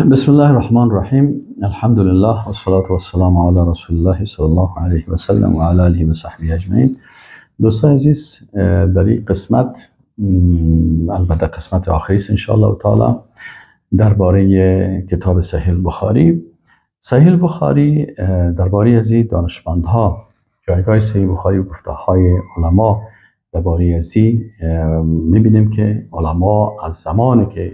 بسم الله الرحمن الرحیم. الحمد لله والصلاة والسلام علی رسول الله صلی الله علیه و سلم و علی آله و صحبه اجمعین. دوستان عزیز، در این قسمت، البته قسمت آخری است انشاءالله تعالی، درباره کتاب صحیح البخاری. صحیح البخاری، درباره از این دانشمندها، جایگاه صحیح بخاری و گفته های علما درباره از این، میبینیم که علما از زمانی که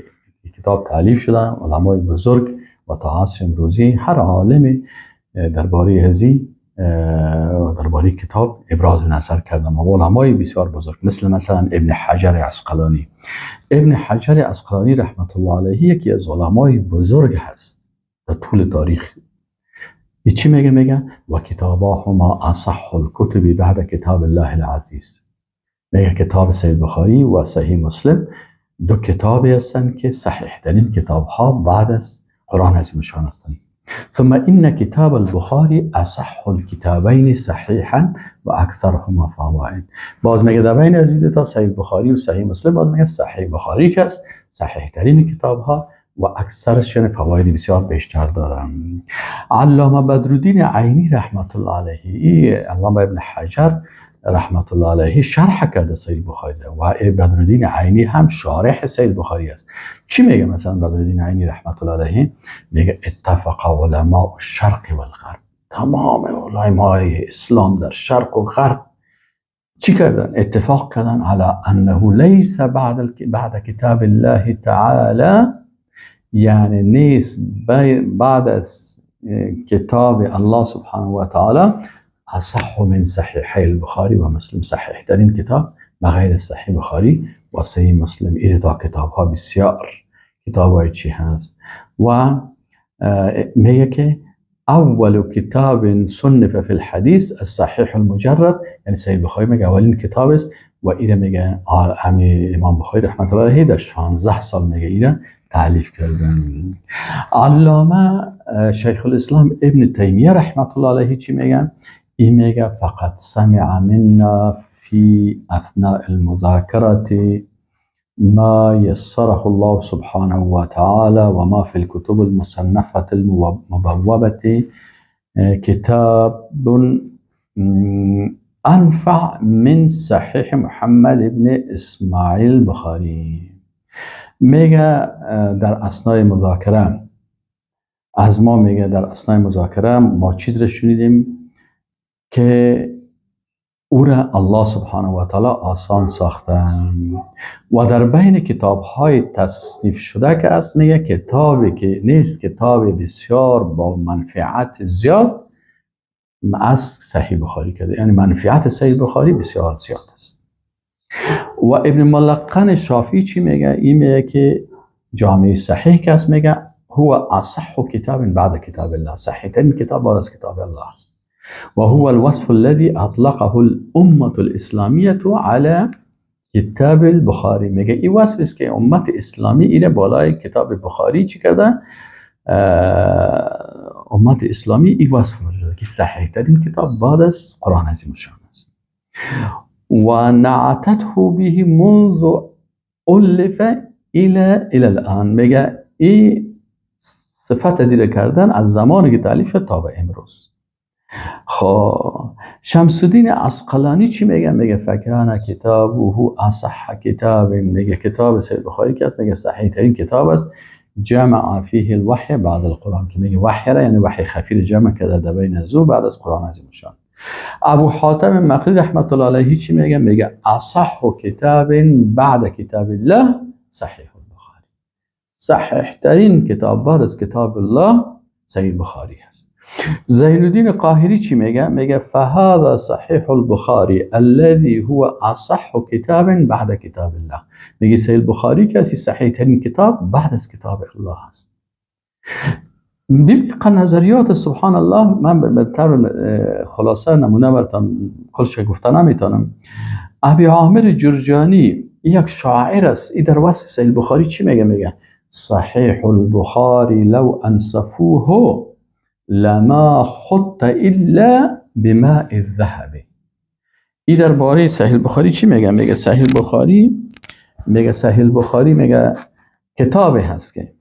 کتاب تالیف شده، علمای بزرگ، و تا عصر امروزی هر عالمی درباره ازی، درباره کتاب ابراز نظر کردن و علمای بسیار بزرگ مثل مثلا ابن حجر عسقلانی. ابن حجر عسقلانی رحمت الله علیه یکی از علمای بزرگ هست در طول تاریخ. چی میگه؟ میگه و کتاباهما اصح الکتب بعد کتاب الله العزیز. میگه کتاب صحیح بخاری و صحیح مسلم دو کتابی هستند که صحیح ترین کتاب ها بعد از قرآن عظیم الشان هستند. ثم إن كتاب البخاري أصح الكتابين صحيحا و اکثرهما فوائد. باز میگه در بین از تا صحیح بخاری و صحیح مسلم، باز میگه صحیح بخاری که است صحیح ترین کتاب ها و اکثرشون فواید بسیار بیشتر دارن. علامه بدرالدین عینی رحمت الله علیه، ای علامه ابن حجر رحمت الله علیه شرح کرده صحیح بخاری و بدرالدین عینی هم شارح صحیح بخاری است. چی میگه مثلا بدرالدین عینی رحمت الله علیه؟ میگه اتفق علماء الشرق والغرب، تمام علمای اسلام در شرق و غرب چی کردن؟ اتفاق کردن علی انه لیس بعد کتاب الله تعالی، یعنی نیست بعد از کتاب الله سبحانه و تعالی، اصح من صحیحی البخاری و مسلم. صحیح ترین کتاب بغیر صحیح بخاری و صحیح مسلم. این تا کتاب ها بسیار کتاب های چی هست و میگه که اول کتاب صنف فی الحدیث الصحیح المجرد، یعنی صحیح بخاری میگه اولین کتاب است و ایره میگه همی امام بخاری رحمت الله علیه در 16 سال میگه ایره تالیف کردن. علامه شیخ الاسلام ابن تیمیه رحمت الله علیه چی میگه؟ این میگه فقد سمع منا في اثناء المذاكرة ما يسره الله سبحانه وتعالى وما في الكتب المصنفة المبوبة كتاب أنفع من صحيح محمد ابن اسماعیل البخاری. میگه در اثنای مذاکره از ما، میگه در اثنای مذاکره ما چیز را شنیدیم که او را الله سبحانه و تعالی آسان ساختن و در بین کتاب های تصنیف شده که است، میگه کتابی که نیست کتاب بسیار با منفعت زیاد از صحیح بخاری کرده، یعنی منفعت صحیح بخاری بسیار زیاد است. و ابن ملقن شافعی چی میگه؟ این میگه که جامع صحیح که است، میگه هو اصح کتاب بعد کتاب الله، صحیح ترین کتاب بعد از کتاب الله است. وهو الوصف الذي أطلقه الأمة الإسلامية على کتاب البخاری. میگه این وصف است که امت اسلامی اینه بالای کتاب بخاری چی کرده؟ امت اسلامی این وصف رو که صحیح ترین کتاب بعد از قرآن عظیم الشان است. و نعتته به منذ ألف الى الان. میگه این صفت زیر کردن از زمانی که تالیف شد تا به امروز. خب، شمس الدین عسقلانی چی میگه؟ میگه فکان کتابه اصح کتاب. میگه کتاب صحیح بخاری که است، میگه صحیح ترین کتاب است. جمع فیه الوحی بعد القرآن، که میگه وحی را، یعنی وحی خفی را جمع کرده در بین ازو بعد از قرآن عظیم الشان. ابو حاتم مقری رحمت الله علیه چی میگه؟ میگه اصح کتاب بعد کتاب الله صحیح البخاری، صحیح ترین کتاب بعد از کتاب الله صحیح بخاری است. زین الدین قاهری چی میگه؟ میگه فهذا صحیح البخاری الذي هو اصح کتاب بعد کتاب الله. میگه صحیح البخاری که صحیح ترین کتاب بعد از کتاب الله است. ببین نظریات، سبحان الله، من به طور خلاصه نمونه براتون، کلش گفته نمیتونم. ابی عامر جرجانی یک شاعر است. ای در وصف صحیح البخاری چی میگه؟ میگه صحیح البخاری لو انصفوه لما خط الا بماء الذهب. ای درباره صحیح البخاری چی میگه؟ میگه صحیح البخاری، میگه صحیح البخاری میگه کتابی هست که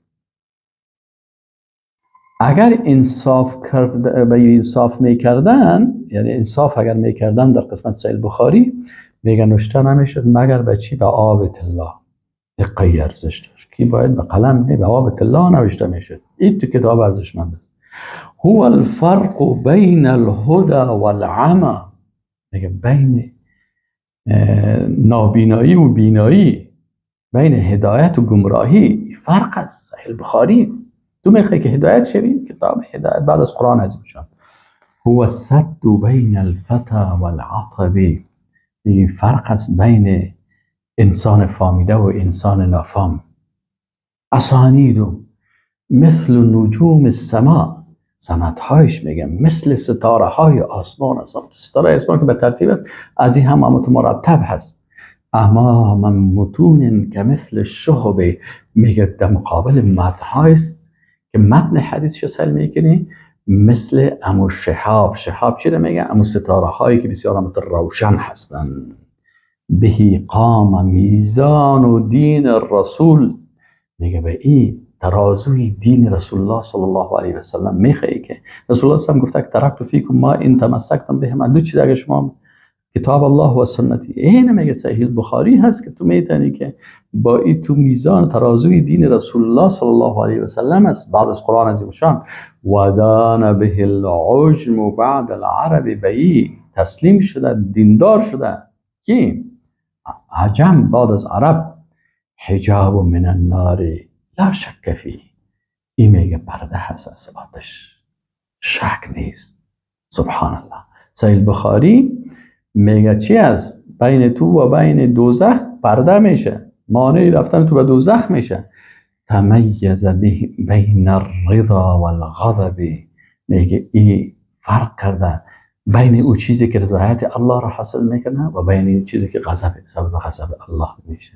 اگر انصاف کرد به انصاف میکردن، یعنی انصاف اگر میکردن در قسمت صحیح بخاری، میگن نوشته نمیشد مگر به چی؟ به آب طلا. دقیق ارزش داشت که باید به قلم نه، به آب طلا نوشته میشد. این تو کتاب ارزشمند است. هو الفرق بین الهدى والعمى. میگه بین نابینایی و بینایی، بین هدایت و گمراهی فرق است. صحیح بخاری، تو میخوای که هدایت شوی، کتاب هدایت بعد از قرآن عظیم شان. هو السد بین الفتی والعطب. این فرق است بین انسان فامیده و انسان نافام. اسانید مثل نجوم السماء. سندهایش میگم مثل ستاره های آسمان است. ستاره آسمان که به ترتیب است، از این هم مرتب هست. امام متون که مثل شهب. میگه در مقابل متن است که متن حدیث سیل میکنی، مثل امو شهاب. شهاب چی میگه؟ امو ستاره هایی که بسیار هم روشن هستند. به قام میزان دین الرسول. میگه به این ترازوی دین رسول الله صلی الله علیه و سلم. میخوایی که رسول الله صلی گفته که ترکت فیکم ما ان تمسکتم بهما، دو چیز اگه شما، کتاب الله و سنتی. این میگه صحیح بخاری هست که تو میتونی که با این تو میزان ترازوی دین رسول الله صلی الله علیه و سلم است بعد از قرآن عظیم شان. و دان به العجم بعد العرب. به ای تسلیم شده، دیندار شده کی؟ عجم بعد از عرب. حجاب من النار لا شک فیه. این میگه پرده هست از آتش، شک نیست. سبحان الله. صحیح بخاری میگه چی است؟ بین تو و بین دوزخ پرده میشه، مانع رفتن تو به دوزخ میشه. تمیز بین الرضا والغضب. میگه این فرق کرده بین او چیزی که رضایت الله را حاصل میکنه و بین چیزی که غضب، سبب غضب الله میشه.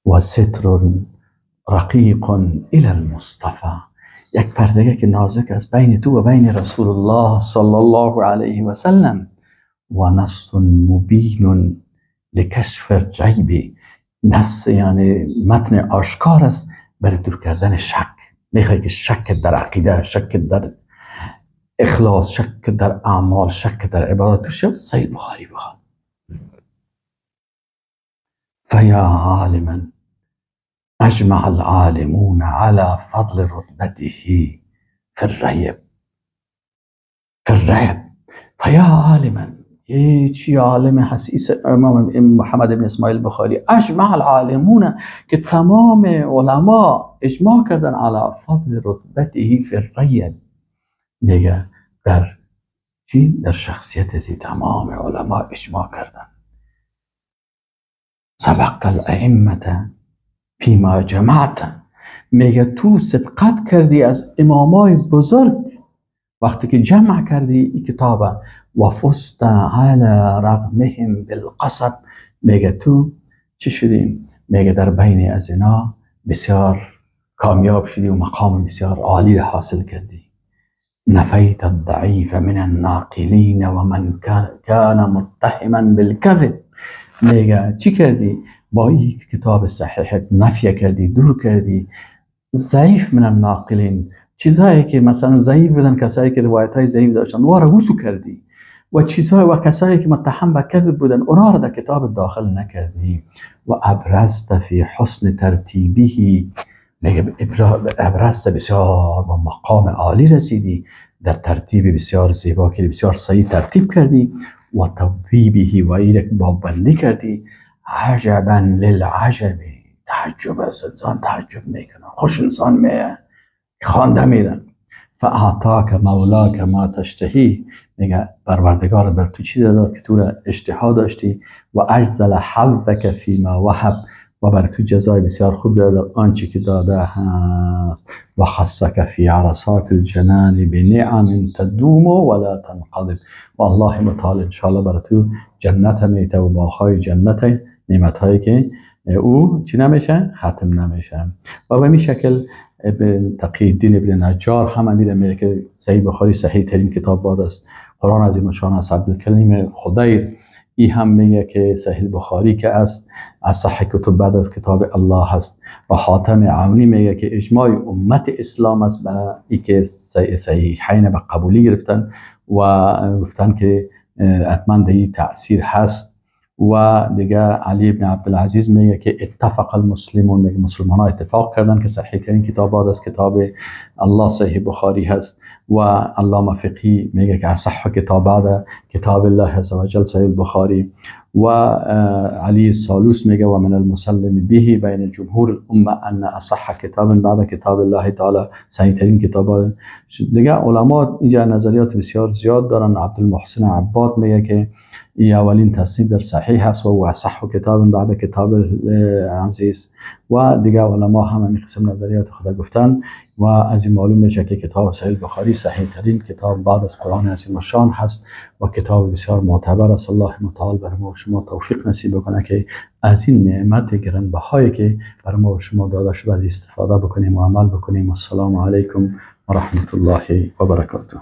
و ستر رقیق الى المصطفى. یک پرده که نازک است بین تو و بین رسول الله صلی الله علیه و سلم. و نص مبین لکشف الریب. نص یعنی متن آشکار است برای دور کردن شک. میخوای که شک در عقیده، شک در اخلاص، شک در اعمال، شک در عبادت تو، صحیح بخاری بخوان. فیا عالما اجمع العالمون على فضل رتبته في الریب، في الریب. فیا عالما، چی عالم هست امام محمد بن اسماعیل بخاری. اجمع العالمون، که تمام علما اجماع کردن، على فضل رتبته فی الریب. میگه در چی؟ در شخصیت ازی تمام علما اجماع کردن. سبقت الائمه فیما جمعت. میگه تو سبقت کردی از امامای بزرگ وقتی که جمع کردی این کتاب. و فزت على رغمهم بالقصب. میگه تو چی شدی؟ میگه در بین از اینا بسیار کامیاب شدی و مقام بسیار عالی حاصل کردی. نفیت الضعیف من الناقلین و من كان متهما بالكذب. میگه چی کردی؟ با این کتاب صحیح نفی کردی، دور کردی ضعیف من الناقلین، چیزهایی که مثلا ضعیف بودن، کسایی که روایت های ضعیف داشتن و را وسو کردی و چیزهای و کسایی که متهم به کذب بودن، اونا را در کتاب داخل نکردی. و ابرزت فی حسن ترتیبه. میگه ابرزت، بسیار با مقام عالی رسیدی در ترتیب بسیار زیبا که بسیار صحیح ترتیب کردی. و تبویبه، و ایره باب بندی کردی. عجبا للعجب، تعجب است، انسان تعجب میکنه، خوش انسان میه خوانده میرن. فاعطاک مولاک ما تشتهی. میگه پروردگار بر تو چیز داد که تو را اشتها داشتی. و اجزل حظک فیما وهب، و بر تو جزای بسیار خوب داد در آنچه که داده هست. و خصک فی عرصات الجنان بنعم تدوم ولا تنقضب. و الله متعال انشاءالله بر تو جنت میته و باغهای جنت، نعمت هایی که او چی نمیشه؟ ختم نمیشه. و به این شکل ابن تقی الدین ابن نجار هم میره، میگه که صحیح بخاری صحیح ترین کتاب بعد از قرآن عظیم شان است. عبدالکریم خدیر ای هم میگه که صحیح بخاری که است اصح کتب بعد از کتاب الله هست. و حاتم عونی میگه که اجماع امت اسلام است به ای که صحیحین به قبولی گرفتن و گفتن که حتما در این تأثیر هست. و دیگه علی بن عبدالعزیز میگه که اتفق المسلمون، میگه مسلمان ها اتفاق کردن که صحیح ترین کتاب بعد از کتاب الله صحیح بخاری هست. و علامه فقهی میگه که اصح کتاب بعد کتاب الله عز وجل صحیح البخاری. و علی سالوس میگه و من المسلم به بین جمهور الامه ان اصح کتاب بعد کتاب الله تعالی صحیح ترین کتاب. دیگه علما اینجا نظریات بسیار زیاد دارن. عبدالمحسن عباد میگه که ای اولین تصنیف در صحیح هست و اصح کتاب بعد کتاب عزیز. و دیگه علما هم همین قسم نظریات خود گفتن و از این معلوم میشه که کتاب صحیح بخاری صحیح ترین کتاب بعد از قرآن عظیم الشان هست و کتاب بسیار معتبر است. الله متعال بر ما و شما توفیق نصیب بکنه که از این نعمت گرانبهایی که بر ما و شما داده شده از استفاده بکنیم و عمل بکنیم. السلام علیکم و رحمت الله و برکاته.